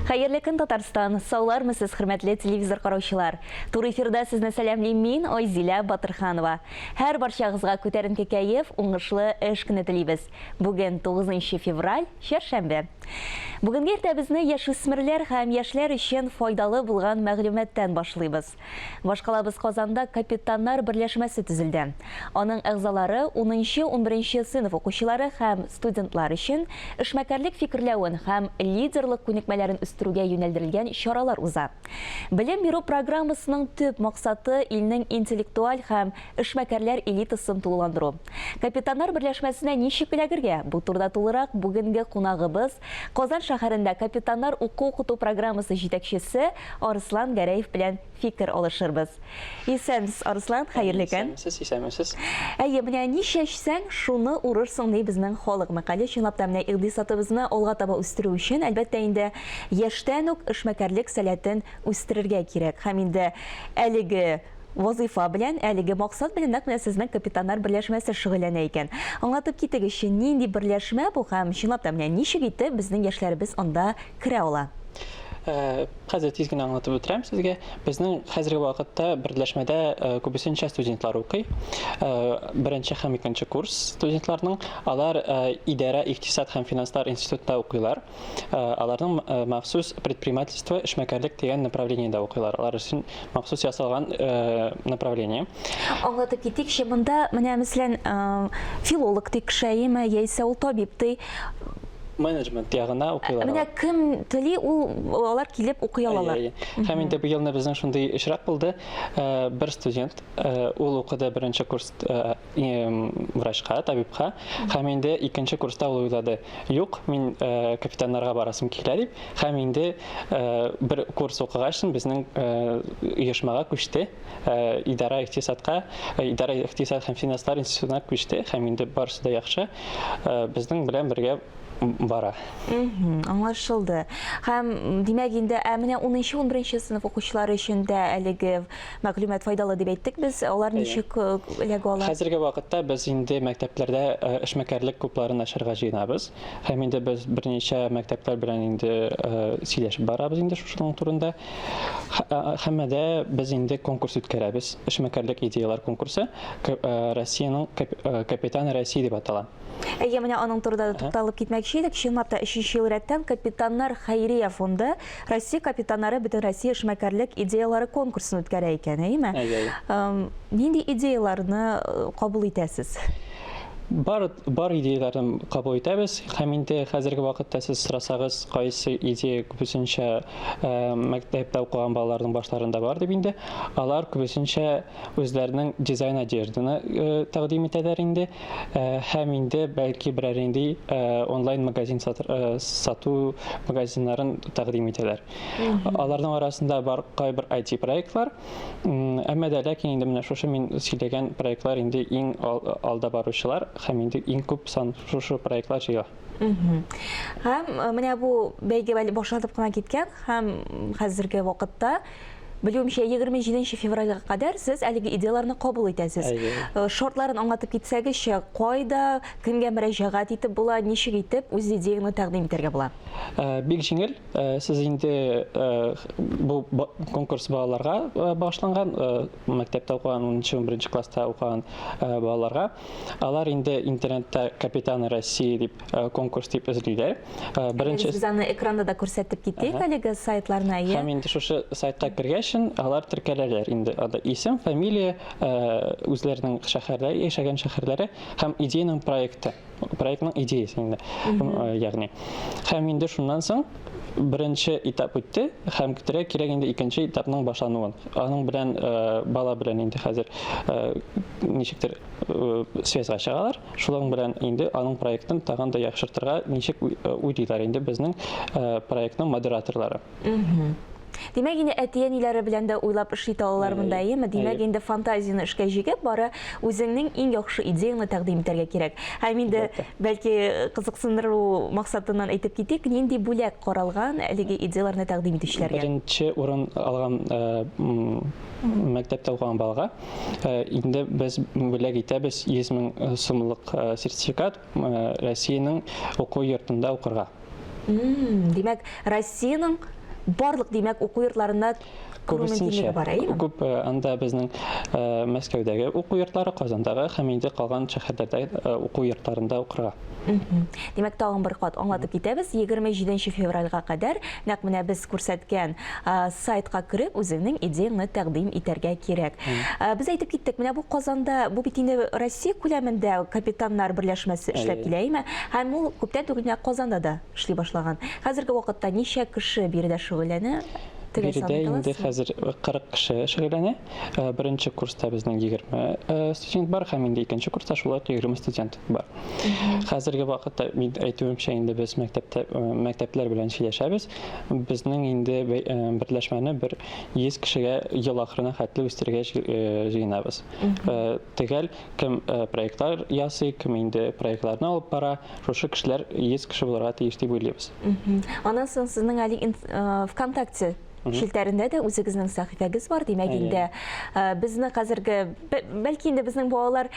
Хәерле көн, Татарстан! Саулармысыз, хөрмәтле телевизор караучылар! Туры эфирда сезне сәламлим мин, Айзилә Батырханова. Һәр барчагызга күтәренке кәеф, уңышлы эш көне телибез. Бүген 9 февраль, чәршәмбе. Бүгенге иртәбезне яшүсмерләр һәм яшьләр өчен файдалы булган мәгълүматтан башлыйбыз. Башкалабыз Казанда Капитаннар берләшмәсе төзелде. Аның әгъзалары унынчы-унберенче сыйныф укучылары һәм студентлар өчен эшмәкәрлек фикерләвен һәм лидерлык күнекмәләрен үстерүгә юнәлдерелгән чаралар уза. Белем бирү программасының төп максаты, илнең интеллектуаль һәм эшмәкәрләр элитасын тулыландыру. Капитаннар берләшмәсенә ничек эләгергә? Бу турыда тулырак бүгенге кунагыбыз, Казан шәһәрендә Капитаннар уку-укыту программасы җитәкчесе Арыслан Гәрәев белән фикер алышырбыз. Исәнмесез, Арыслан, хәерле көн. Исәнмесез, исәнмесез. Әйе, менә ни чәчсәң, шуны урырсың, ди безнең халык мәкале. Чынлап та, менә икъдисатыбызны алга таба үстерү өчен, әлбәттә инде, яшьтән үк эшмәкәрлек сәләтен үстерергә кирәк. Һәм инде әлеге вазыйфа белән, әлеге максат белән нәкъ менә сезнең Капитаннар берләшмәсе шөгыльләнә икән. Аңлатып китегезче, нинди берләшмә бу һәм чынлап та менә ничек итеп безнең яшьләребез анда керә ала? Хәзер тиз генә аңлатып үтерәм сезгә. Безнең хәзерге вакытта берләшмәдә күбесенчә студентлар укый. Беренче һәм икенче курс студентларның. Алар идарә, икътисад һәм финанслар институтында укыйлар. Аларның махсус предпринимательство, эшмәкәрлек дигән направлениедә укыйлар. Алар өчен махсус ясалган направление. Аңлатып китикче, монда менә мәсәлән, филолог ди кеше, әйеме, яисә ул табиб ди. Менеджмент ягына укыйлар. Менә кем тели, ул алар килеп укый алалар. Һәм инде быелны безнең шундый очрак булды. Бер студент, ул укыды беренче курс врачка, табибка. Һәм инде икенче курста ул уйлады, юк, мин капитаннарга барасым килә дип. Һәм инде бер курс укыгач, безнең оешмага күчте. Идарә икътисадка, идарә икътисад һәм финанслар институтына күчте һәм инде барысы да яхшы. Безнең белән бергә бара. Аңлашылды. Һәм, димәк, инде, ә менә 10-11 сыйныф укучылары өчен дә әлеге мәгълүмат файдалы дип әйттек без. Алар ничек эләгә ала? Хәзерге вакытта без инде мәктәпләрдә эшмәкәрлек клубларын ачарга җыенабыз. Һәм инде без берничә мәктәпләр белән инде сөйләшеп барабыз инде шушының турында. Һәм дә без инде конкурс үткәрәбез. Эшмәкәрлек идеялар конкурсы Россиянең Капитаны России дип атала. Әйе, менә аның турында да тукталып китмәкче идек. Чынлап та, өченче ел рәттән Капитаннар хәйрия фонды Россия капитаннары Бөтенроссия эшмәкәрлек идеялары конкурсын үткәрә икән, әйеме? Әйе. Нинди идеяларны кабул итәсез? Бар, бар идеяләрне кабул итәбез. Һәм инде хәзерге вакытта сез сорасагыз, кайсы идея күбесенчә мәктәптә укыган балаларның башларында бар дип инде, алар күбесенчә үзләренең дизайн одежданы тәкъдим итәләр инде. Һәм инде бәлки берәр нинди онлайн магазин сату магазиннарын тәкъдим итәләр. Аларның арасында бар кайбер IT проектлар, Әмма дә ләкин инде менә шушы мин сөйләгән проектлар инде иң алда баручылар һәм инде иң күп сан шушы проектлар җыя. Һәм менә бу бәйге әле башланып кына киткән һәм хәзерге вакытта белүемчә 27 февральгә кадәр сез әлеге идеяләрне кабул итәсез. Шартларын аңлатып китсәгезче, кайда, кемгә мөрәҗәгать итеп була, ничек итеп үз идеяңне тәкъдим итәргә була? Бик җиңел. Сез инде бу конкурс балаларга багышланган, мәктәптә укыган 10-11 класста укыган балаларга. Алар инде интернетта Капитаны России дип конкурс дип эзлиләр. Беренче Без аны экранда да күрсәтеп китик әлеге сайтларны, әйе. Һәм инде шушы сайтка кергәчен алар теркәләләр инде. Анда исем, фамилия, үзләренең шәһәрләре, яшәгән шәһәрләре һәм идеяның проекты. Проектның идеясы инде, ягъни. Һәм инде шуннан соң беренче этап үтте һәм көтәргә кирәк инде икенче этапның башлануын. Аның белән бала белән инде хәзер ничектер связьга чыгалар. Шуның белән инде аның проектын тагын да яхшыртырга ничек уйлыйлар инде безнең проектның модераторлары. Димәк, инде әти-әниләре белән дә уйлап эш итә алалар монда, әйеме? Димәк, инде фантазияне эшкә җигеп, бары үзеңнең иң яхшы идеяңне тәкъдим итәргә кирәк. Һәм инде, бәлки, кызыксындыру максатыннан әйтеп китик, нинди бүләк каралган әлеге идеяләрне тәкъдим итүчеләргә? Беренче урын алган мәктәптә укыган балага инде без бүләк итәбез 100 мең сумлык сертификат Россиянең уку йортында укырга. Димәк, Россиянең. Барлык, димәк, уку йортларына керү мөмкинлеге бар, әйеме? Күп анда безнең Мәскәүдәге уку йортлары, Казандагы һәм инде калган шәһәрләрдә уку йортларында укырга. Димәк, тагын бер кат аңлатып китәбез. 27 февральгә кадәр нәкъ менә без күрсәткән сайтка кереп, үзеңнең идеяңне тәкъдим итәргә кирәк. Без әйтеп киттек, менә бу Казанда, бу бит инде Россия күләмендә капитаннар берләшмәсе эшләп килә, әйеме? Һәм ул күптән түгел генә Казанда да эшли башлаган. Хәзерге вакытта ничә кеше биредә шөгыльләнә? Төгәл сан Биредә инде хәзер 40 кеше шөгыльләнә. Беренче курста безнең 20 студент бар һәм инде икенче курста шулай ук 20 студент бар. Хәзерге вакытта мин әйтүемчә инде без мәктәптә мәктәпләр белән сөйләшәбез. Безнең инде берләшмәне бер 100 кешегә ел ахырына хәтле үстерергә җыенабыз. Төгәл кем проектлар ясый, кем инде проектларны алып бара, Шушы кешеләр 100 кеше булырга тиеш дип уйлыйбыз. Аннан соң сезнең әле ВКонтакте челтәрендә дә үзегезнең сәхифәгез бар, димәк инде безне хәзерге, бәлки инде безнең балалар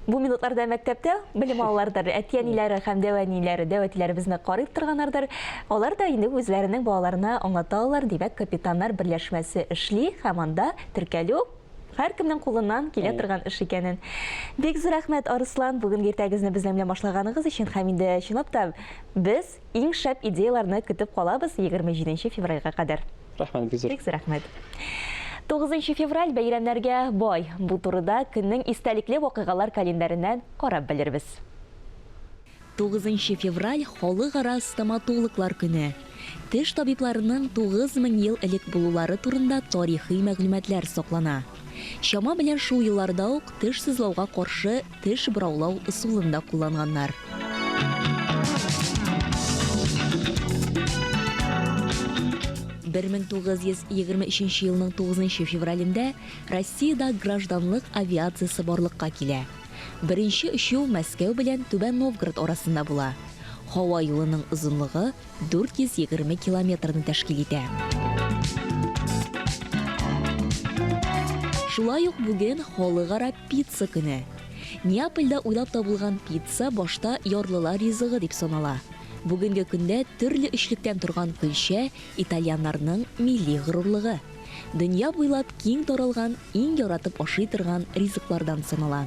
бу минутларда мәктәптә белем алалардыр, әти-әниләре һәм дәү әниләре, дәү әтиләре безне карый торганнардыр. Алар да инде үзләренең балаларына аңлата алалар, димәк, капитаннар берләшмәсе эшли һәм анда теркәлү Һәркемнең кулыннан килә торган эш икәнен. Бик зур рәхмәт, Арыслан, бүгенге иртәгезне безнең белән башлаганыгыз өчен һәм инде чынлап та без иң шәп идеяләрне көтеп калабыз 27 февральгә кадәр. Рәхмәт, бик зур. Бик зур рәхмәт. 9 февраль бәйрәмнәргә бай. Бу турыда көннең истәлекле вакыйгалар календареннән карап белербез. 9 февраль, Халыкара стоматологлар көне. Теш табибларының 9000 ел элек булулары турында тарихи мәгълүматлар саклана. Чама белән шул елларда ук теш сызлауга каршы теш бораулау ысулын да кулланганнар. 1923 елның 9 февралендә Россиядә гражданлык авиациясе барлыкка килә. Беренче очу Мәскәү белән Түбән Новгород арасында була. Һава юлының озынлыгы 420 километрны тәшкил итә. Шулай ук бүген Халыкара пицца көне. Неапольдә уйлап табылган пицца башта ярлылар ризыгы дип санала. Бүгенге көндә төрле өчлектән торган көлчә итальяннарның милли горурлыгы. Дөнья буйлап киң таралган, иң яратып ашый торган ризыклардан санала.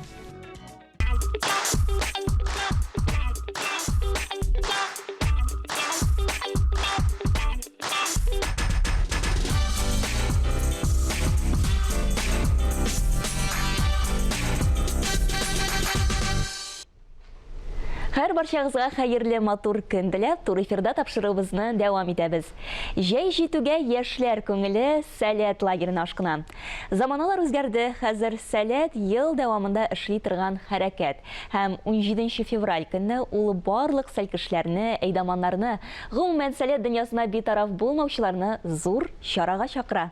Һәр барчагызга хәерле матур көн теләп, туры эфирда тапшыруыбызны дәвам итәбез. Җәй җитүгә яшьләр күңеле Сәләт лагерена ашкына. Заманалар үзгәрде, хәзер Сәләт ел дәвамында эшли торган хәрәкәт. Һәм 17 февраль көнне ул барлык сәлкешләрне, әйдаманнарны, гомумән Сәләт дөньясына битараф булмаучыларны зур чарага чакыра.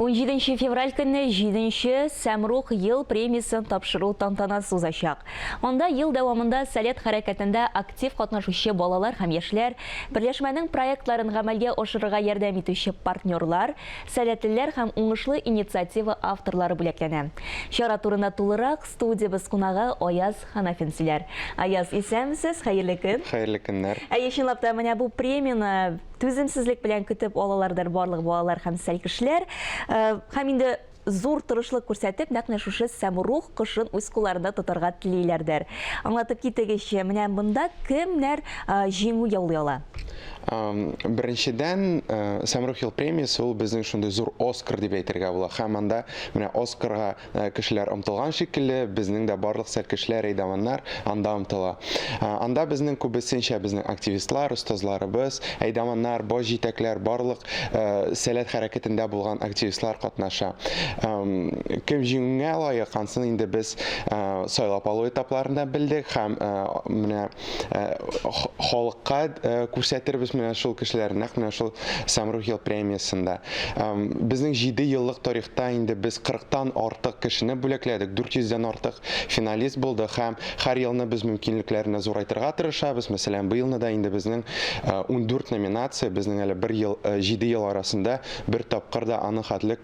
Унҗиденче февраль көнне җиденче Сәмрух ел премиясен тапшыру тантанасы узачак. Анда ел дәвамында Сәләт хәрәкәтендә актив катнашучы балалар һәм яшьләр, берләшмәнең проектларын гамәлгә ашырырга ярдәм итүче партнерлар, сәләтлеләр һәм уңышлы инициатива авторлары бүләкләнә. Чара турында тулырак Студиябез кунагы Аяз Ханафин сөйләр. Аяз, исәнмесез, хәерле көн. Хәерле көннәр. Әйе, чынлап та, менә бу премияне түземсезлек белән көтеп алалардыр барлык балалар һәм сәлкешләр. Э, һәм инде зур тырышлык күрсәтеп, нәкъ менә шушы сәмрух кошын үз кулларында тотарга телиләрдер. Аңлатып китегезче, менә монда кемнәр э, җиңү яулый ала? Беренчедән, Самрук ел премиясе ул безнең шундый зур Оскар дип әйтергә була. Һәм анда менә Оскарга кешеләр омтылган шикелле, безнең дә барлык сәркешләр, әйдаманнар анда омтыла. Анда безнең күбесенчә безнең активистлар, остазларыбыз, әйдаманнар, баш җитәкләр, барлык Сәләт хәрәкәтендә булган активистлар катнаша. Кем җиңүгә лаек, ансын инде без сайлап алу этапларында белдек һәм менә халыкка күрсәтербез менә шул кешеләрне, нәкъ менә шул Самрук ел премиясендә. Безнең 7 еллык тарихта инде без 40-тан артык кешене бүләкләдек, 400 дән артык финалист булды һәм һәр елны без мөмкинлекләрне зурайтырга тырышабыз. Мәсәлән, быелны да инде безнең 14 номинация, безнең әле бер ел, 7 ел арасында бер тапкыр да аның хәтле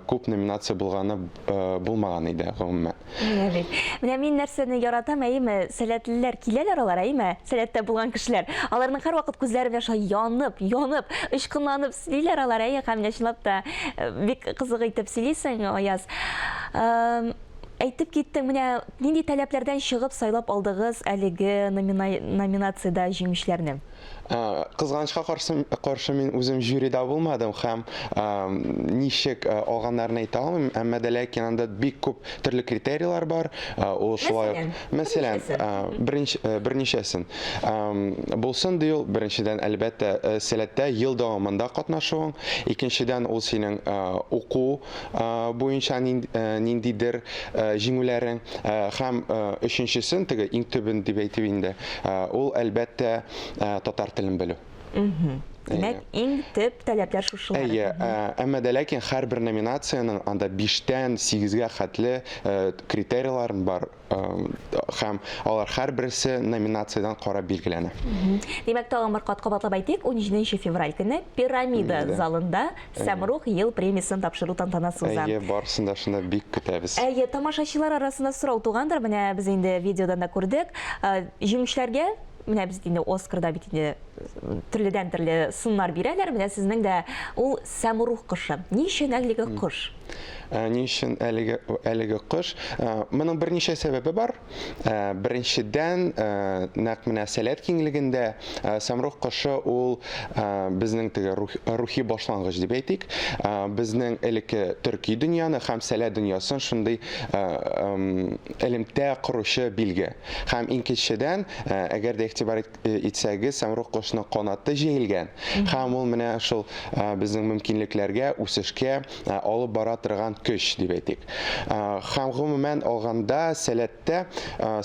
күп номинация булганы булмаган иде, гомумән. Менә бит. Менә мин нәрсәне яратам, әйеме, сәләтлеләр киләләр алар, әйеме, сәләттә булган кешеләр. Аларның һәрвакыт күзләре белән шулай янып, янып, очкынланып сөйлиләр алар, әйе, һәм менә чынлап та э, бик кызык итеп сөйлисең, Аяз. Әйтеп киттең, менә нинди таләпләрдән чыгып сайлап алдыгыз әлеге номинациядә җиңүчеләрне? Кызганычка каршы, каршы мин үзем жюрида булмадым һәм ничек алганнарын әйтә алмыйм, әмма дә ләкин анда бик күп төрле критерийлар бар. Ул шулай ук, мәсәлән, беренче берничәсен. Булсын ди ул, беренчедән, әлбәттә, сәләттә ел дәвамында катнашуың, икенчедән, ул синең уку буенча ниндидер җиңүләрең һәм өченчесен, теге иң төбен дип әйтеп инде, Ул, әлбәттә, татар телен белү. Димәк, иң төп таләпләр шушылар. Әйе, әмма дә ләкин һәрбер номинациянең анда биштән сигезгә хәтле критерийлар бар һәм алар һәрберсе номинациядән карап билгеләнә. Димәк, тагын бер кат кабатлап әйтик, 17 февраль көне Пирамида залында Сәмрух ел премиясен тапшыру тантанасы уза. Әйе, барысын да шунда бик көтәбез. Әйе, тамашачылар арасында сорау тугандыр, менә без инде видеодан да күрдек. Җиңүчеләргә, менә без инде Оскарда бит инде төрледән-төрле сыннар бирәләр, менә сезнең дә ул Сәмрух кошы. Ни өчен әлеге кош? Ни өчен әлеге әлеге кош? Моның берничә сәбәбе бар. Беренчедән, нәкъ менә сәләт киңлегендә Самрук кошы ул безнең теге рухи башлангыч дип әйтик. Безнең элекке төрки дөньяны һәм сәләт дөньясын шундый элемтә коручы билге. Һәм икенчедән, әгәр дә игътибар итсәгез, Самрук кошының канаты җәелгән. Һәм ул менә шул безнең мөмкинлекләргә, үсешкә алып бара торган көч дип әйтик. Һәм гомумән алганда сәләттә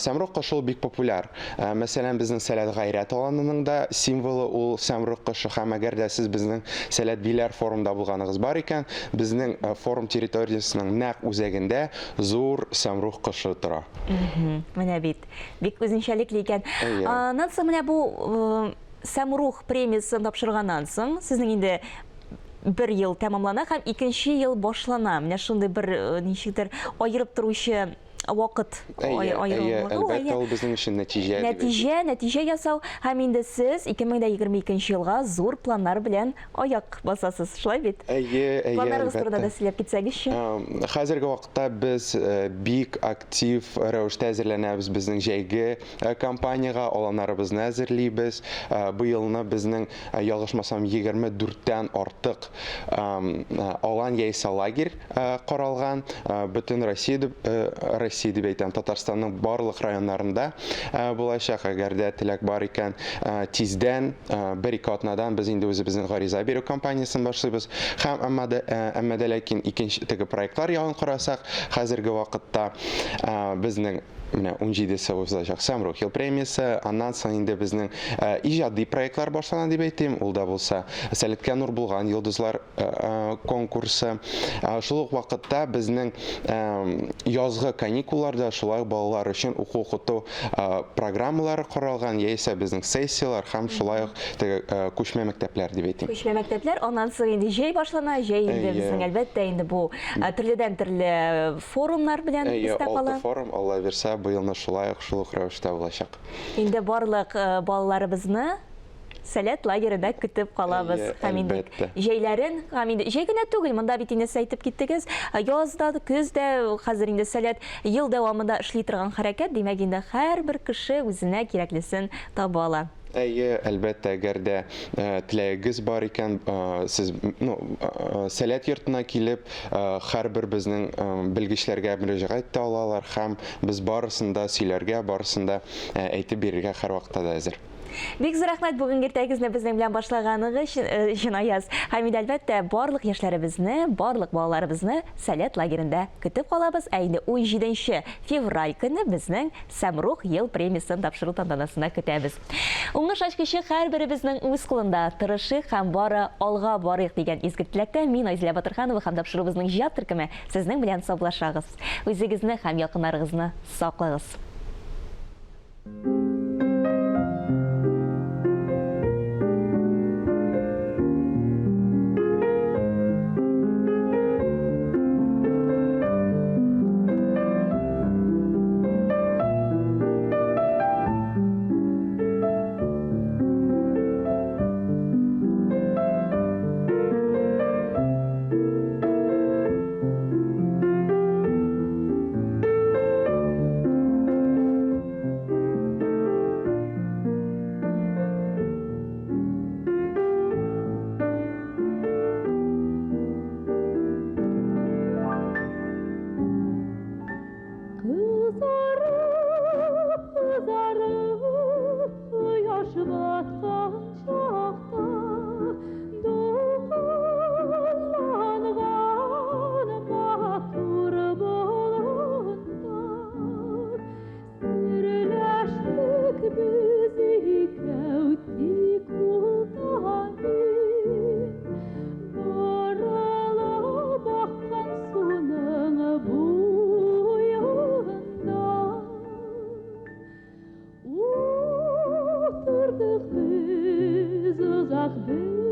Сәмрух кошы ул бик популяр. Мәсәлән, безнең Сәләт гайрәт аланының да символы ул Сәмрух кошы һәм әгәр дә сез безнең Сәләт Биләр форумда булганыгыз бар икән, безнең форум территориясенең нәкъ үзәгендә зур Сәмрух кошы тора. Менә бит, бик үзенчәлекле икән. Аннан соң менә бу Сәмрух премиясен тапшырганнан соң, сезнең инде бер ел тәмамлана һәм икенче ел башлана. Менә шундый бер э, ничектер аерып торучы вакыт Әйе, әйе, әлбәттә, ул безнең өчен нәтиҗә. Нәтиҗә, нәтиҗә ясау һәм инде сез 2022 елга зур планнар белән аяк басасыз, шулай бит? Әйе, әйе, Планнарыгыз турында да сөйләп китсәгезче. Хәзерге вакытта без э, бик актив рәвештә әзерләнәбез безнең җәйге э, кампаниягә, аланнарыбызны әзерлибез. Быелны безнең Ялгышмасам, 24 тән артык алан яисә лагерь каралган. Бөтен Россия дип, Россия дип әйтәм, Татарстанның барлык районнарында булачак. Әгәр дә теләк бар икән, тиздән, бер-ике атнадан без инде үзебезнең гариза бирү кампаниясен башлыйбыз. Һәм әмма дә, әмма дә ләкин икенче теге проектлар ягын карасак, хәзерге вакытта безнең Менә унҗидесе узачак Самрук ел премиясе, аннан соң инде безнең э, иҗади проектлар башлана дип әйтим, ул да булса Сәләткә нур булган йолдызлар э, э, конкурсы. Шул ук вакытта безнең язгы каникулларда шулай ук балалар өчен уку-укыту программалары каралган, яисә безнең сессияләр һәм шулай ук теге күчмә мәктәпләр дип әйтим. Күчмә мәктәпләр, аннан соң инде җәй башлана, җәй инде безнең әлбәттә инде бу төрледән-төрле форумнар белән Әйе, истә кала. алты форум, Алла бирсә, быелны шулай ук шул ук рәвештә булачак. Инде барлык э, балаларыбызны Сәләт лагеренә көтеп калабыз. Әйе, Һәм инде әлбәттә. җәйләрен, һәм инде җәй генә түгел, монда бит инде сез әйтеп киттегез, э, яз да, көз дә, хәзер инде Сәләт ел дәвамында эшли торган хәрәкәт, димәк инде һәрбер кеше үзенә кирәклесен таба ала. Әйе, әлбәттә, әгәр дә теләгегез бар икән, сез, ну, Сәләт йортына килеп, һәрбер безнең белгечләргә мөрәҗәгать итә алалар һәм без барысын да сөйләргә, барысын да әйтеп бирергә һәрвакытта да әзер. Бик зур рәхмәт бүгенге иртәгезне безнең белән башлаганыгыз өчен, Аяз. Һәм инде, әлбәттә, барлык яшьләребезне, барлык балаларыбызны Сәләт лагерендә көтеп калабыз. Ә инде 17 февраль көнне безнең Сәмрух ел премиясен тапшыру тантанасына көтәбез. Уңыш ачкычы һәрберебезнең үз кулында. Тырышыйк һәм бары алга барыйк дигән изге теләктә мин, Айзилә Батырханова һәм тапшыруыбызның иҗат төркеме сезнең белән саубуллашагыз. Үзегезне һәм якыннарыгызны саклагыз. Кызарып, кызарып, кояш баткан чакта, Дулкынланган матур болында, Серләштек без икәү, тик ул да мин. Борылып аккан суның буенда Утырдык без озак бер.